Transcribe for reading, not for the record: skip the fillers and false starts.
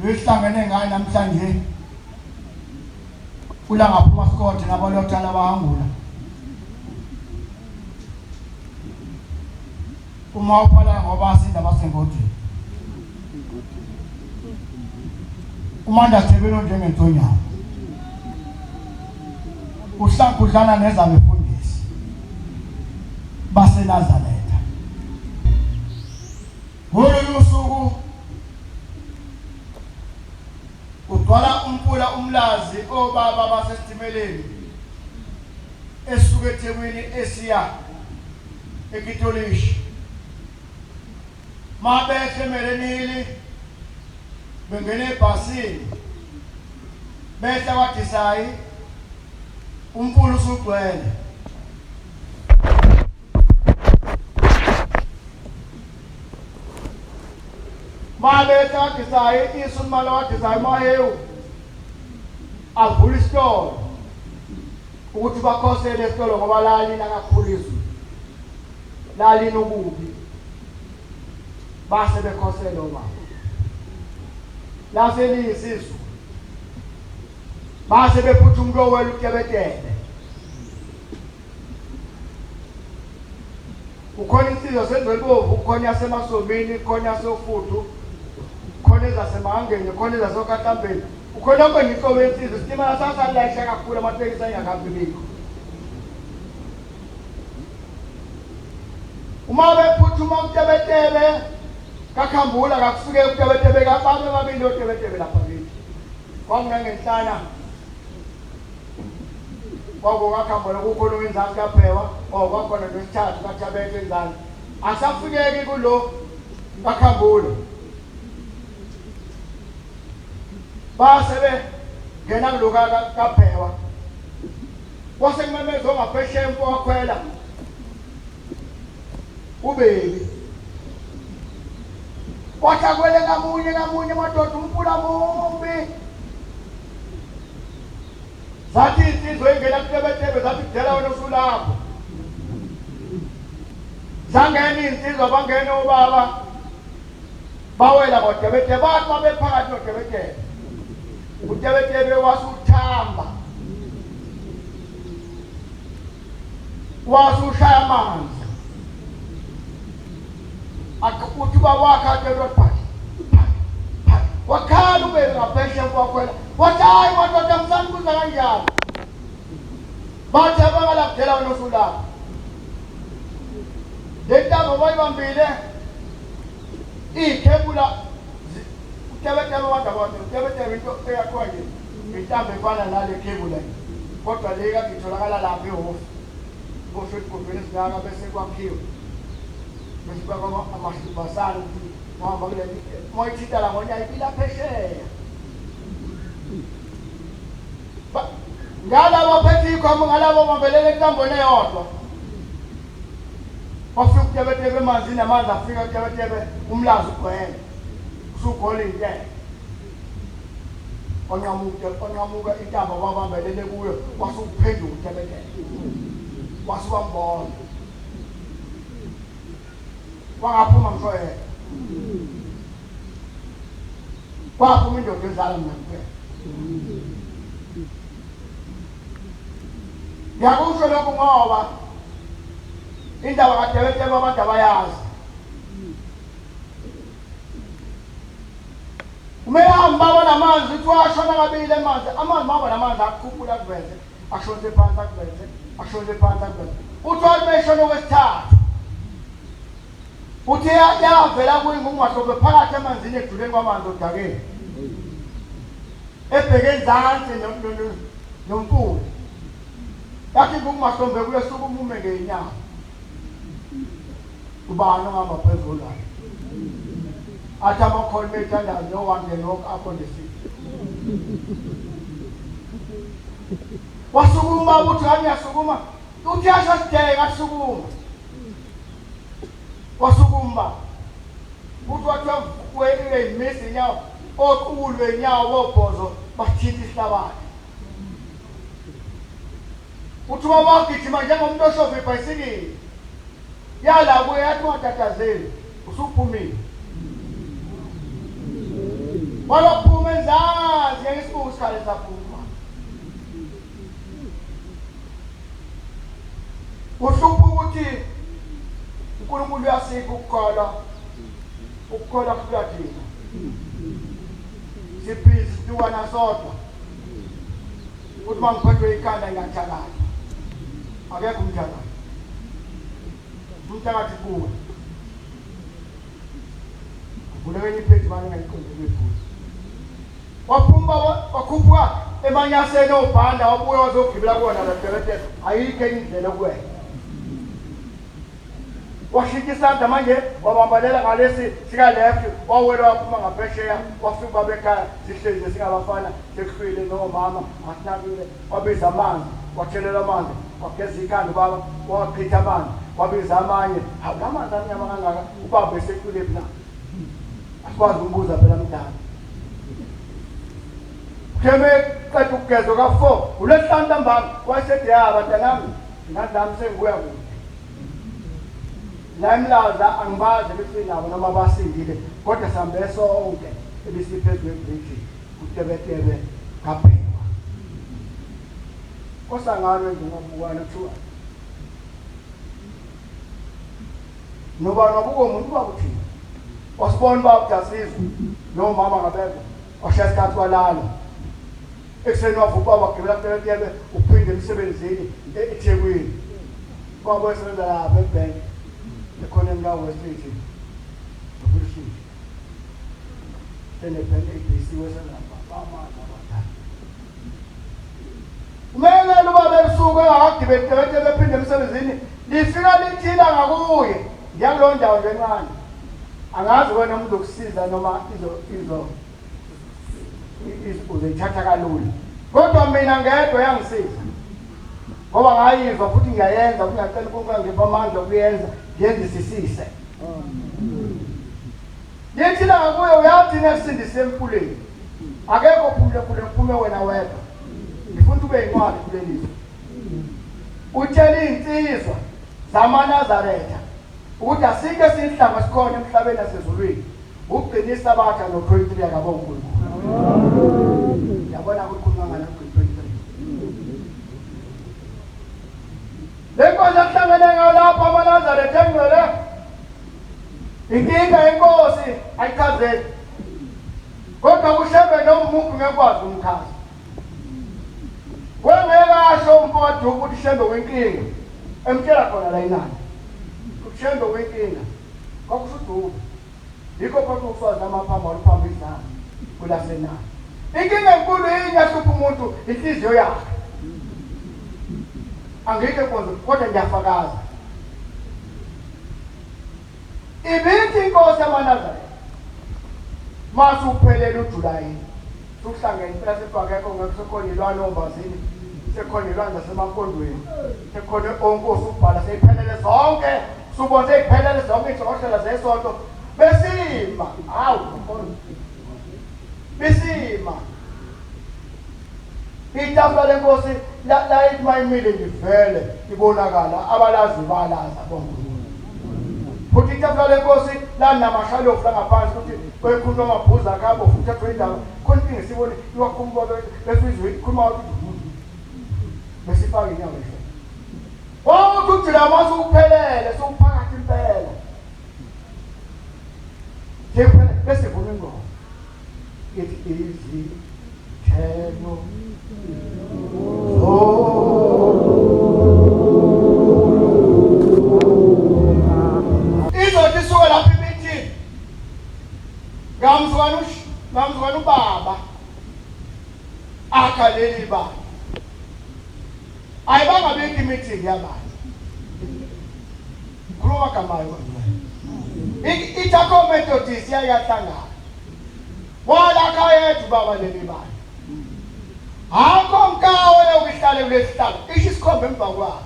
Lesihlangene ngayo namhlanje uLangaphi uMasikothe nabalotha labahangula. Uma uphala ngoba asinda basengodini. Umanda Thebeni onjengensonyama. Uhlangudlana nezabefundisi baseNazaretha. Ngolunye usuku kugcwala umfula uMlazi obaba basesitimeleni esuka eThekwini esiya eKitolishi. Mabehle eMerenili bengena ebhasini behla kwaDisayi umfula usugcwele. Maletha wadisayi isu mala wadisayi mahewu avula isitolo ukuthi bakhosele esitolo ngoba lalina kakhulu izulu lalina ububi base bekhosele obaba lase liyisizulu base bephutha umuntu owela utebetebe Kukhona insizwa sendwelibovu, kukhona yaseMasomini, kukhona yasoFuthu, kukhona ezaseMahangeni, kukhona ezasoKahlambeni, kukhona yonke nje inhlobo yensizwa. Isitimela sasalayisha kakhulu amatekisi ayengakabibikho. Uma bephuthuma uTebetebe kaKhambula kakufike uTebetebe kababe babili oTebetebe lapha kithi. Kwakungangenhlana Kwakukakhambula kukhona owenzansi kaPhewa or kwakhona nesithathu kaThabethe enzansi. Akusafikeki kulo kaKhambule. Base bengena kulo kaPhewa. Kwase kumemeza ongaphesheya umfo wakhwela. Ubebi. Kwathi akwele ngamunye ngamunye madoda umfula mubi. Zathi insizwa ingena kutebetebe zathi kudela wena usulapho. Zangena insizwa bangena obaba bawela kodebetebe bathi babephakathi nodebetebe. Utebetebe wasuthamba. Wasushaya amanzi. Uthi ubaba wakhe atshela wathi wakhala ubebe ngaphesheya kwakhwela wathi hayi madoda msanibuza kanjani bathi abangalakudela wena usulapho le ntambo bayibambile iy'khebula utebetebe abantu abantu utebetebe into eyakhiwa nje intambo efana nale khebula kodwa le kade itholakala lapha ehhofi Kusho esigubhini esingaka bese kwakhiwe. Bese kwakwa amahlubasana ukuthi wahamba kule moyithinta la ngonya ibila phesheya. Ngalabo phethe ikhomo ngalabo bambelele entambweni eyodwa. Wafika ukutebetebe emanzini amanzi afika kutebetebe umlazi ugcwele. Usugola intela. Wanqamuka wanqamuka intambo ababambelele kuyo wase uphenduka utebetebe. Wase wambona. Wangaphuma ngisho yena. Kwaphuma indoda ezala mina kuphela. Ngiyakusho lokhu ngoba indaba kaTebetebe abantu abayazi. Umeyami baba namanzi uthi washona kabili emanzi amanzi baba namanzi akukhuphula akuveze ashonise phansi akuveze ashonise phansi akuveze uthi wathi beshona okwesithathu uthi yavela kuye ngokungahlophe phakathi emanzini ekujuleni kwamanzi odakeni ebheke enzansi nomfula yathi ngokungahlombe kuye suke umume ngeenyawo Ubani ongahamba phezulu la? Athi amakholwa bethandaza no one can walk up on the sea. Wasukuma uthi ngiyasukuma. Uthi yasho sideke asukuma. Wasukuma. Uthi wathi weyile imisi inyawo oqulu inyawo bobhozo bathinta isihlabathi. Uthi ubaba wagijima njengomuntu oshova ibhayisikili. Yala kuye yathi ungatatazeli usuphumile. Walophuma Wakhale saphuma. Uhlupha ukuthi uNkulunkulu uyasipha ukukholwa. Ukukholwa kuyadinga. Sibhizi situkana sodwa. Uthi uma ngiphethwe ikhanda ngiyathakatha. Akekho umthakathi. Umthakathi kuwe. Kuvuleka enye ipheji manje engayiqondile ibhuzi. Waphuma wakhuphuka emanyaseni obhanda wabuya wazogibela kuwona la Tebetebe. Ayikho enye indlela kuwena. Washintsha isandla manje wabambalela ngalesi sika left wawela waphuma ngaphesheya wafika ubaba ekhaya sihlezi singabafana sekuhlwile nomama asinakile wabiza amanzi wathelela amanzi wageza ikhanda ubaba wachitha amanzi wabiza amanye hawu la manzi amnyama kangaka ubaba eseqile na asikwazi ukumbuza phela mdala Theme qeda ukugezwa ka-4 ulwesihlanu ntambama wayesethi ya bantanami ingane zami sengibuya kude la emlaza angibazi ebesinabo noma basindile kodwa sihambe sonke ebisiphezu kwebhriji kutebetebe kabhekwa kosangano nje ngobukwana kuthiwa nobani wabuka umuntu bakuthini wasibona uba kudasizwe nomama ngabekho washaya isikhathi kwalala ekuseni wavuka ubaba wagibela kuteletebe uphinde emsebenzini eThekwini ubaba wayesebenza lapha ebhenki ekhoneni ka-Westgate nokulishintsha enebhenki ABC wesebenza bamazi abadala umelele ubaba ebusuku engakagibeli teletebe ephinde emsebenzini lifika lithila ngakuye ngiya kuleyo ndawo nje encane angazi wena umuntu ukusiza noma izo izo uzoyithatha kalula kodwa mina ngedwa yangisiza ngoba ngayizwa futhi ngiyayenza futhi ngiyacela uNkulunkulu angiphe amandla okuyenza ngiyenzisisise lithi la kuye uyathi nesindise emfuleni akekho phumule kule kuphume wena wedwa ngifuna ube yincwadi kuleli zwe utshela iy'nsizwa zamaNazaretha ukuthi asikho esinye isihlangu esikhona emhlabeni nasezulwini Ugcina isabatha no-23 akabo uNkulunkulu. Yabona ukukhuluma ngala 23. Le nkosi ekuhlangene ngayo lapha amaNazaretha engcwele. Inkinga yenkosi ayichazeki. Kodwa kushembe nomuphi ngekwazi umchaza. Wengeke asho umfowethu ukuthi shembe wenkinga. Emtshela khona la inani. Ushembe wenkinga. Kwakusudube. Yikho kodwa umfazi amaphamba oluphamba izandla kulasenani. Inkinga enkulu yini yahlupha umuntu inhliziyo yakhe. Angikho enkonzo kodwa ngiyafakaza. Ibithi inkosi yamaNazaretha mase uphelele uJulayi sukuhlangene phela sefakekho ngeke sekhona ilwane ombazini sekhona ilwane zasemampondweni sekhona onkosi ubhala seyiphelele zonke Subona seyiphelele zonke izinhlokohlela zesonto besima hawu besima itafula lenkosi layithi mayimile nje vele ibonakala abalazi balazi abonke futhi itafula lenkosi lanamashalofu langaphansi ukuthi kwekhuluma amabhuza akhe abofu uthathwe indaba khona inkinga esibone iwakhuluma bese izwe ikhuluma besifake inyawo nje Wawuthi ujula uma usuphelele suphakathi impela. Sekuphele bese vuma ingoma. Ithi izithelo izothi isuke lapho imithi ngamzwana ngamzwana ubaba akha leli baba Ayibangabikho imeeting yabantu. Khuluma gamayo. Ithakho Methodist yayahlangana. Wala khayethu baba leli bani. Akho nkawo yokuhlale kulesihlalo. Isho isikhombe emva kwayo.